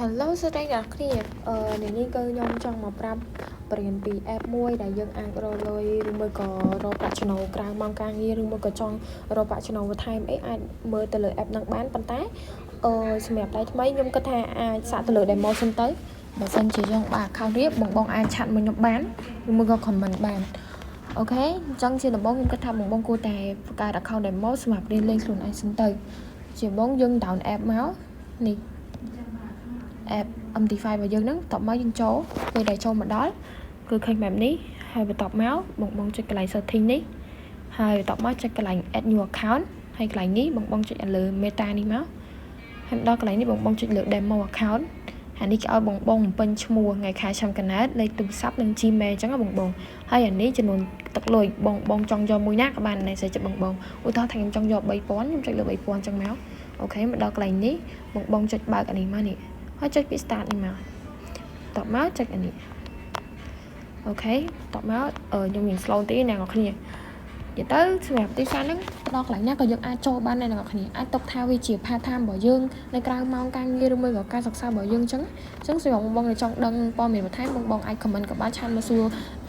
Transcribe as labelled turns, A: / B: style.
A: Hello សួស្តីអ្នកទាំងអស់គ្នានេះនេះគឺខ្ញុំចង់មកប្រាប់បរៀនពី app មួយដែលយើងអាចរកលុយឬមួយក៏រកប្រាក់ចំណូលក្រៅម៉ោងការងារឬមួយក៏ចង់រកប្រាក់ចំណូលបន្ថែមអីអាចមើលទៅលើ app ហ្នឹងបានប៉ុន្តែសម្រាប់ដៃថ្មីខ្ញុំគិតថាអាចសាកទៅលើ demo សិនទៅបើសិនជាយើងបើក account រៀបបងបងអាច chat មកខ្ញុំបានឬមួយក៏ comment បាន។ OK អញ្ចឹងជាដំបូងខ្ញុំគិតថាបងបងគួរតែបង្កើត account demo សម្រាប់រៀនលេងខ្លួនឯងសិនទៅជាដំបូងយើង down app មកនេះ app MT5 របស់យើងហ្នឹងបន្ទាប់មកយើងចូលពេលដែលចូលមកដល់គឺឃើញបែបនេះហើយបន្ទាប់មកបងបងចុចកន្លែង setting នេះហើយបន្ទាប់មកចុចកន្លែង add new account ហើយកន្លែងនេះបងបងចុចលើ meta នេះមកហើយដល់កន្លែងនេះបងបងចុចលើ demo account អានេះគេឲ្យបងបងបំពេញឈ្មោះថ្ងៃខែឆ្នាំកំណើតលេខទូរស័ព្ទនិង Gmail អញ្ចឹងបងបងហើយអានេះចំនួនទឹកលុយបងបងចង់យកមួយណាក៏បានដែរស្រេចចិត្តបងបងឧទាហរណ៍ថាខ្ញុំចង់យក3000ខ្ញុំចុចលើ3000អញ្ចឹងមក OK មកដល់កន្លែងនេះបងបងចុចបើកអានេះមកនេះហើយចុចពី start នេះមកតបមកចុចអានេះ OK តបមកខ្ញុំមាន slow តិចអ្នកនរគ្នានិយាយទៅសម្រាប់ទីផ្សារហ្នឹងទៅដល់កន្លែងណាក៏យើងអាចចូលបានដែរអ្នកនរគ្នាអាចទុកថាវាជា part time របស់យើងនៅក្រៅម៉ោងការងារឬមួយក៏ការសិក្សារបស់យើងអញ្ចឹងអញ្ចឹងសម្រាប់បងបងដែលចង់ដឹងព័ត៌មានបន្ថែមបងបងអាច comment ក៏បាន chat មកសួរ។